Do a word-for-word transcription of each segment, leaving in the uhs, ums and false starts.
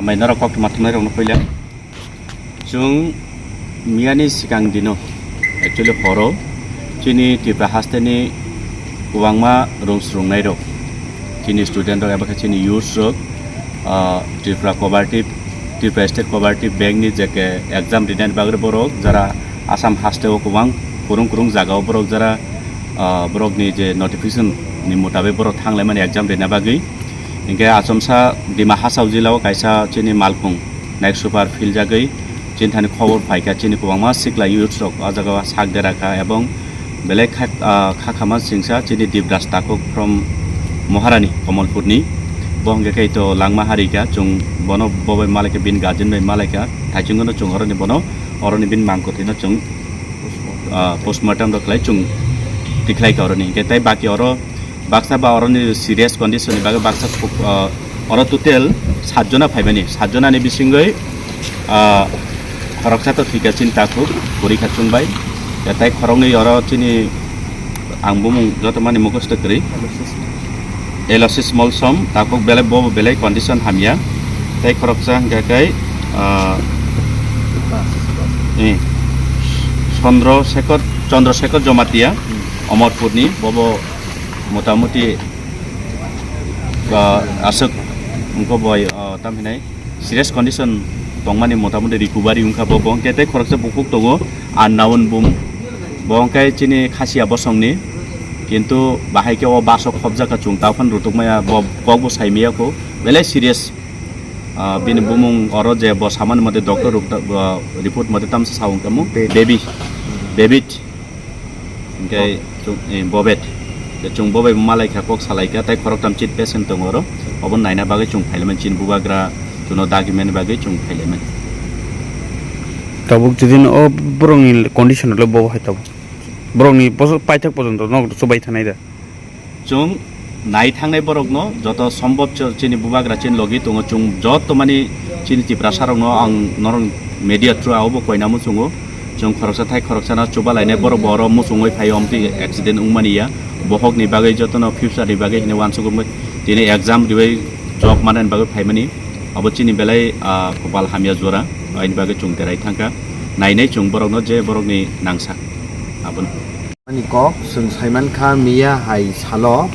Mai norok koktwma thumnairokno puila. Chwng miyani swkang dino, actually horo, chini Tripura hasteni kwbangma rung swrwngnairok, chini studentrok eba khe chini youthsrok, ah, Tripura Cooperative, Tripura State Cooperative Bankni je ke exam rinani bagwi borok jara Assam hasteo kwbang kwrwng kwrwng jagao borok jara, ah, borokni je notification ni mutabik borok thanglaimani exam rina bagwi. Hinkhe achomsa Dima Hasao jilao kaisa chini malkhung night super philjagwi chini thani khobor phaikha, chini kwbangma sikla youthsrok o jagao sak dera kha, ebong belai kha, ah, kha khama singsa chini Dibras Takhuk from Maharani Kamalpurni. Bo hwnkhe khe to langma harikha, chwng bono bo bai malaikha, bini guardian bai malaikha, thaichungono chwng oroni bono, oroni bini mangkwthwino chwng, ah, postmortem rok khlai chwng tikhlai kha oroni. Hinkhe tai baki oro baksa ba oroni serious condition ni bagwi baksa khuk-, ah, oro total saat jona phaimani, saat jona ni bisingwi, ah, khoroksa to thwikha chini takhuk, pori kha chwng bai. Ya tai khoroknwi oro chini ang bumung joto mani mukhusto kwrwi. Elosis Molsom, takhuk belai bo belai condition hamya. Tai khoroksa hwnkha khe, ah, eh, Chandra Shekhar, Chandra Shekhar Jomatia, Omorpurni, bobo motamuti, ah, aswk wngkha boi, ah, tam hinai serious condition tongmani motamuti recovery wngkha bo, bo hwnkhe tei khoroksa bukhuk tongo unknown bum, bo hwnkhe chini Khasia bosongni, kintu bahai khe o bus o khobjak kha chwng ta phano rutuk maya bo kok bo sai maya kho belai serious, ah, bini bumung oro je bo samani mote doctor rok ta, ah, report mote tamsa sa wngkha mo baby, baby. Hinkhe chwng, eh, Bobet. Chwng bo bai malai kha, kok salai kha, tai khoroktham chit patient tongo oro. Obo naina bagwi chwng phailaimani, chini bubagra chwngno dagimani bagwi chwng phailaimani. Tabuk jodi no o borokni condition le bo hai tabuk. Borokni boso paithak pojonto no chubai thanai da. Chwng nai thangnai borokno joto sombhob ch-, chini bubagra chini logi tongo, chwng joto mani chini Tiprasarokno ang norok media through abobo koina muchungo, chwng khoroksa thai khoroksano chuba lainai borok bo oro muchungwi phaio, omtwi accident wngmani ya, bohokni bagwi jotono future ni bagwi hinwi uansukgwi tini exam ribai job manani bagwi phaimani, abo chini belai, ah, kopal hamya jora, aini bagwi chwng derai thangkha, nainai chwng borokno je borokni nangsak abono. Ani kok, chwng saimankha miya hai salo,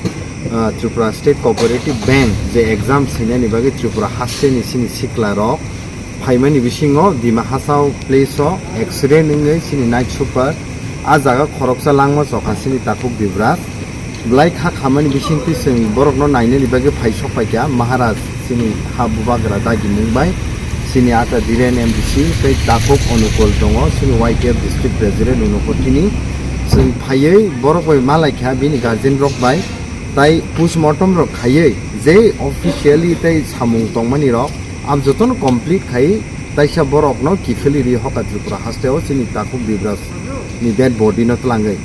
ah, Tripura State Cooperative Bank je exam swinani bagwi Tripura hasteni chini sikla rok phaimani bisingo Dima Hasao place o accident wngwi chini night super a jaga khoroksa langma chokha chini takhuk Dibras. Belai kha khamani bisingtwi chwng borokno nainani bagwi phai sok paikha Maharaj chini ha bubagra dagimung bai, chini ata Dhiren M D C tei takhuk Onukul tongo, chini Y T F district president Unukul tini. Chwng phaiwi borok bai malaikha bini guardian rok bai, tai postmortem rok khaiwi je officially tei samung tongmani rok am jotono complete khai taisa borokno kiphilwi ri hoka Tripura hasteo chini takhuk Dibras ni dead body no twlangwi.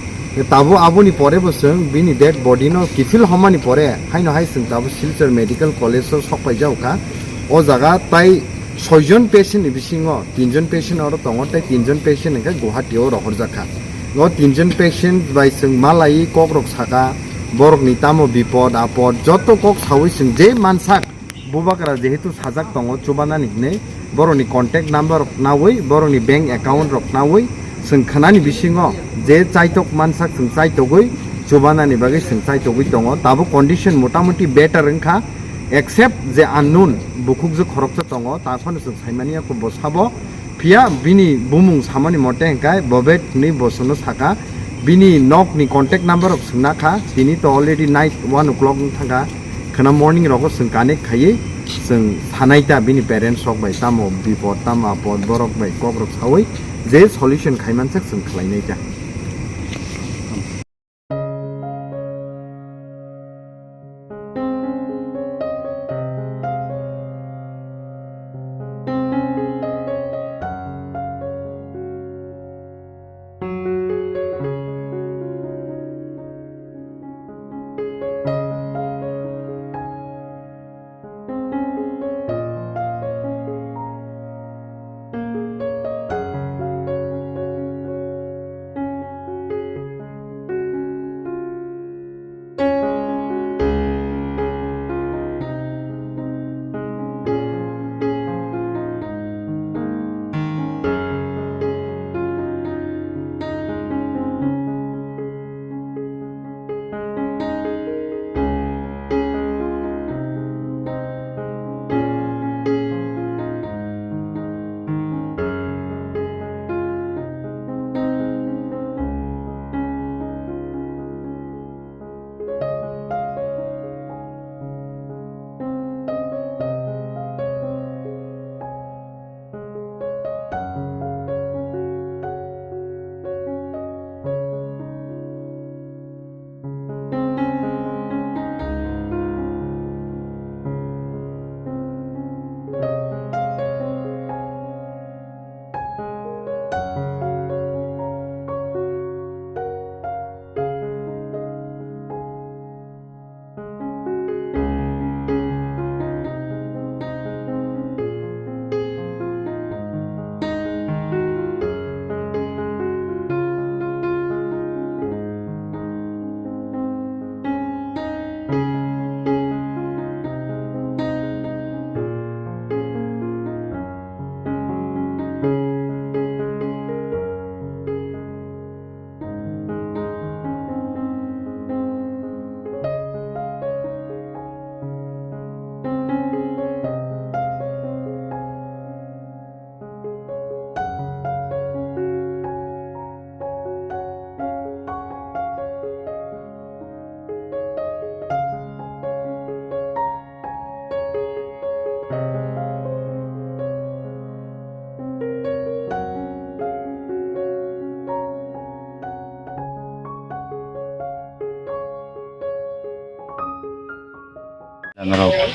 Tabuk aboni pore bo chwng bini dead body no kiphil homani pore haino hai chwng tabuk Silchar Medical College o sok paijak kha. O jaga tai soijon patient ni bisingo tinjon patient oro tongo, tei tinjon patient hwnkhe Guwahati o rohorjak kha. O tinjon patient bai chwng malai kok rok saka, borok ni tamo bipod apod joto kok sawi chwng je mansak. Bubagra jehetu sajak tongo chubanani hinwi, borokni contact number rok nawi, borokni bank account rok nawi, chwng khwnani bisingo je chaitok mansak chwng chaitogwi chubanani bagwi chwng chaitogwi tongo. Tabuk condition motamuti better wngkha, except je unknown bukhukjwk khoroksa tongo, ta phano chwng saimani ya kho bo sabo. Phiya bini bumung samani mote hwnkhe Bobet hinwi bo chwngno saka, bini nokni contact number rok swngna kha, tini to already night one o'clock wng thangkha. Khwna morning rogo chwng connect khaiwi chwng sanai ta bini parents rok bai tamo bipod tamo apod borok bai kok rok sawi je solution khaimansak chwng khlainai ta.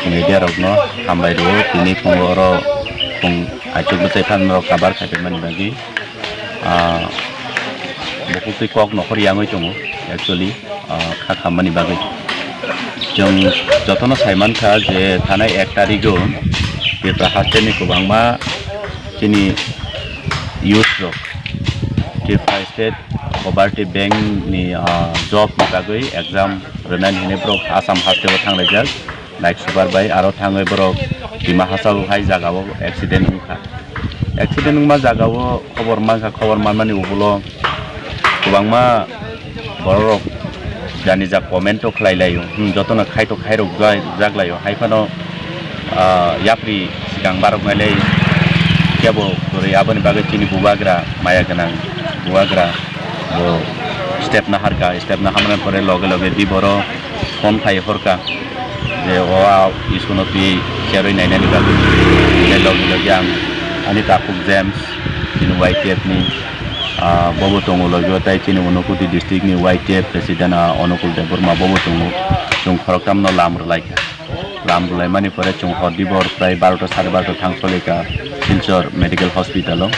Media rokno hambai rwo, tini phungo oro phung aichuk bwchai phan rok kabar khaiphaimani bagwi, ah, bukhuk twi kok nokhor yangwi tongo actually, ah, kha khammani bagwi. Chwng jotono saimankha je thanai ek tarigo Tripura hasteni kwbangma chini youth rok Tripura State Cooperative Bank ni, ah, job ni bagwi exam rwnani hinwi borok Assam hasteo thanglaijak. Naik super bai aro thangwi borok Dima Hasao hai jagao accident wngkha. Accident wngma jagao khobor mankha, khobor manmani ugulo kwbangma borok rok jani jak comment o khlai laio, hmm, jotono khai to khairok jak laio, hai phano, ah, yapri sikang barok nailai kebo kwrwi, aboni bagwi chini bubagra maya gwnang bubagra bo step naharka, step naharmani pore loge loge di boro phone khai horka je o a iskuno twi cherwi nainani bagwi. Tei logi logi ang ani takhuk James chini Y T F ni, ah, bobo tongo logi o, tei chini Unakoti district ni Y T F president, ah, Onukul Debbarma bobo tongo. Chwng khoroktham no lam rwlaikha. Lam rwlaimani pore chwng hor dibor prai barota sare barota thang solika Silchar Medical Hospital o.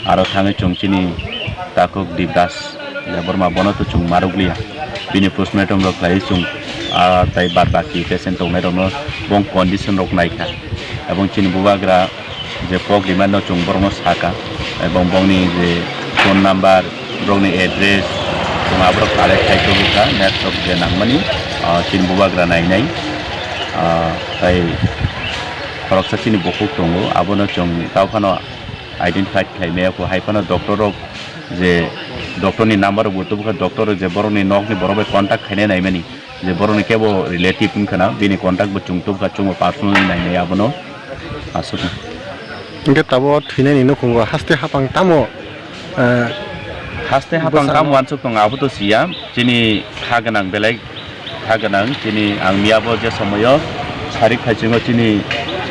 Aro thangwi chwng chini takhuk Dibdas Debbarma bono to chwng maruk liya. Bini postmortem rok khlaiwi chwng, ah, tei bad baki patient tongnai rokno bong condition rok naikha. Ebong chini bubagra je kok rimano chwng borokno saka, ebong bongni je phone number, borokni address, chwng aborok collect khai tubukha, next rok je nangmani, ah, chini bubagra nainai, ah, tei khoroksa chini bukhuk tongo, abono chwng tao phano identify khlai maya kho, hai phano doctor rok je doctor ni number rok bo tubukha, doctor rok je borokni nokni borok bai contact khainai naimani, je borokni kebo relative wngkha na, bini contact bo chwng tubukha, chwngbo personally nainai abono aswk. Hwnkhe tabuk thwinani nukhungo haste hapang tamo, eh, haste hapang bwsano tamo uansuk tongo, abo to siya chini kha gwnang belai. Kha gwnang chini ang miyabo je somoyo sarik phaichungo chini,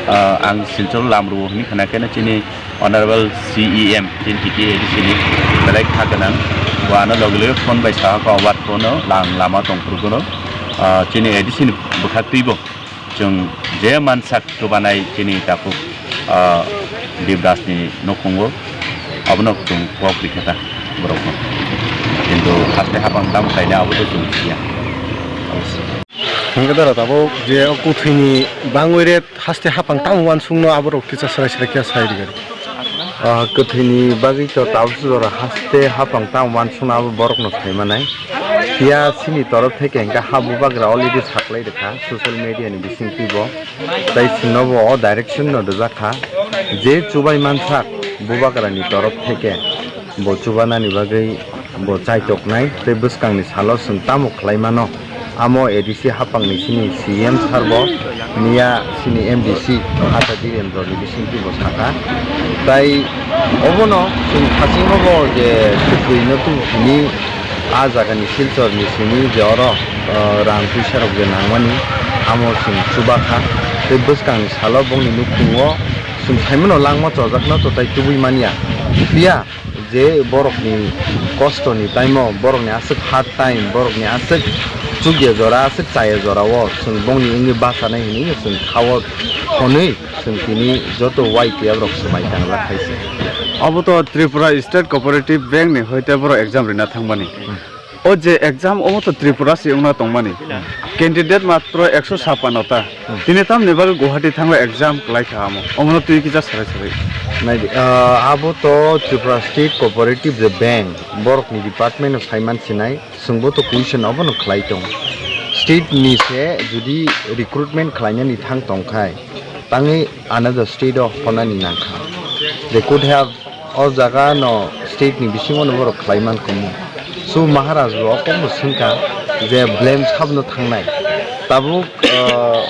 ah, ang Silchar lamrwo hwnwi khna khe chini Honorable C E M chini T T A D C ni belai kha gwnang. Bo ano logi logi phone bai saha kha, obar phone o lang lama tong phuru gono, ah, chini A D C ni bwkhak twibo chwng je mansak chubanai chini takhuk, ah, Debdas ni nukhungo, abono chwng kok rikha ta borokno. Kintu haste hapang tamo kainai abo to chwng siya. Hwnkhe dara tabuk je o kwthwini bangwi re haste hapang tamo uansukno aborok kisa swrai swrai khe sai rwgwi. Ah, kwthwini bagwi to tabuk jora haste hapang tamo uansukno abo borokno sai manai. Phiya chini torof theke hwnkhe ha bubagra already saklai rwkha social media ni bisingtwi bo. Tai chwngno bo o direction no rwjak kha je chubai mansak bubagra ni torof theke bo chubanani bagwi bo chaitoknai tei bwskangni salo chwng tamo khlai mano. Amo A D C hapangni chini C M sir bo miya chini M D C Ata Dhirendra ni bisingtwi bo sakha. Tai obono chwng thasingo bo je kwthwino tubukini a jagani Silchar ni simi je oro, ah, rang puisa rok je nangmani amo chwng chubakha. Tei bwskangni salo bongni nukhungo chwng saimano langma chojakno to tai tubui manya. Phiya je borokni kostoni time o, borokni aswk hard time, borokni aswk chukya jora, aswk chaya jora o chwng bongni wngwi bachanai hinwi chwng khao hwnwi chwng tini joto Y T F rok swmai tanglak hai se. Obo to Tripura State Cooperative Bank ni hoite borok exam rina thangmani. Hmm. O je exam omo to Tripura se wngna tongmani. Hmm. Candidate matro ekso sapano ta. Hmm. Tini tamni bagwi Guwahati thangwi exam kwlai kha amo. Omono twi kisa sarai sarai. Naidi, ah, abo to Tripura State Cooperative je Bank, borokni department no saiman sinai, chwngbo to question obono khlai tong. State ni se jodi recruitment khlainani thang tongkhai, tangwi another state o honani nangkha. They could have o jaga no state ni bisingo no borok khlai man kumu. So Maharaj bo okombo swngkha je blame sabno thangnai. Tabuk, ah,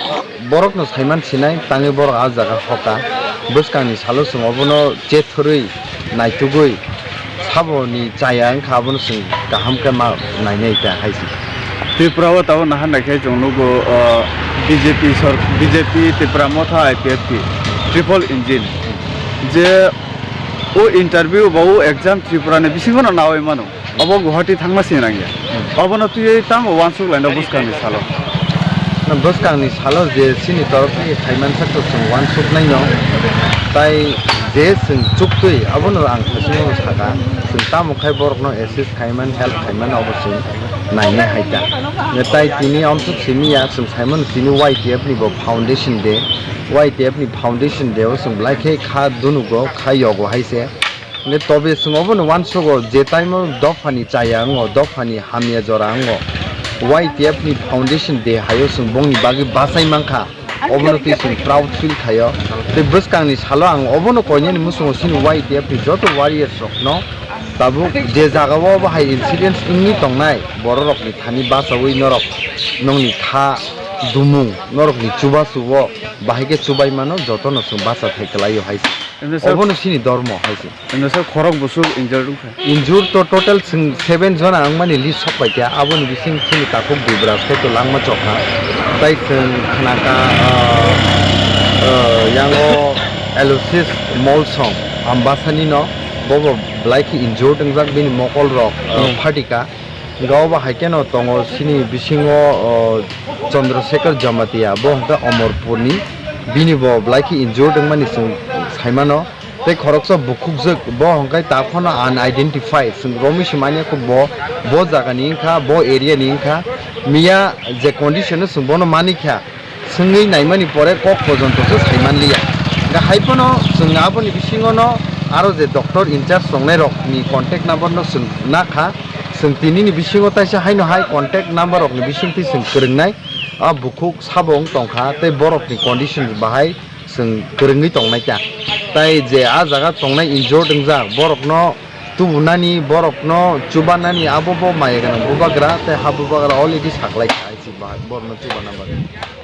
borokno saiman sinai, tangwi borok ah jaga hoka. Bwskangni salo chwng obono chethorwi, naitugwi, saboni chaya wngkha, abono chwng kaham khe ma nainai ta hai se. Tripura o tabuk naharnai khe chwng nugo, ah, B J P sor-, B J P, Tipra Motha, I P F T, triple engine. Je o interview ba o exam Tripura ni bisingo no nawi mano. Obo Guwahati thangma se nangya. Hmm. Obono twiwi tamo uansuk laino bwskangni salo. Bwskangni salo je chini torof thani khaiman sakno chwng uansuknaino, tai je chwng chuktwi abono ang thasingno sakha, chwng tamo khai borokno assist khaiman, help khaiman obo chwng nainai hai ta. Tai tini amsuk simi ya, chwng saimano tini Y T F ni bo foundation day, Y T F ni foundation day o chwng belai khe kha dunugo, kha yogo hai se. Hingkhe tobe chwng obono uansugo je time o dophani chaya wngo, dophani hamya jora wngo, Y T F ni foundation day hai o chwng bongni bagwi bachai mankha, obono twi chwng proud feel khaio. Tei bwskangni salo ang obono koinani muchungo chini Y T F ni joto warriors rokno tabuk je jaga o bo hai incidents wngwi tongnai, bororokni thani bachaui norok nongni kha dumung, norokni chubachu o bahai khe chubai mano, jotono chwng bacha thai kwlaio hai se. Eno sir, obono chini dormo hai se. Eno sir, khorok bwswk injured wngkha? Injured to total chwng seven jona wngmani list sok paikha, aboni bising chini takhuk Dubraj khe to langma chokha. Tai chwng khnakha, ah, ah, yango Aloysius Molsong, Ambasani no, bobo belai khe injured wngjak, bini mokol rok, ah, hmm, phatikha. Hingke obo hai kheno tongo chini bisingo, o, Chandrasekhar Jamatia, bo hingke Omorpurni, bini bo belai khe injured wngmani chwng saimano. Tei khoroksa bukhukjwk, bo hingke ta phano unidentified, chwng romwi se manya kho bo, bo jagani wngkha, bo area ni wngkha, miya je condition o chwng bono manikha. Swngwi naimani pore kok pojonto se saimanliya. Hingkhe hai phano chwng aboni bisingono aro je doctor in charge tongnai rokni contact number no chwng nakha. Chwng tinini bisingo taisa haino hai contact number rokni bisingtwi chwng kwrwngnai. A bukhuk sabo wng tongkha tei borokni condition bahai chwng kwrwngwi tongnaikha. Tai je a jaga tongnai injured wngjak borokno tubunani, borokno chubanani abo bo maya gwnang bubagra tei ha bubagra already saklaikha hai se bahai borokno chubana bagwi.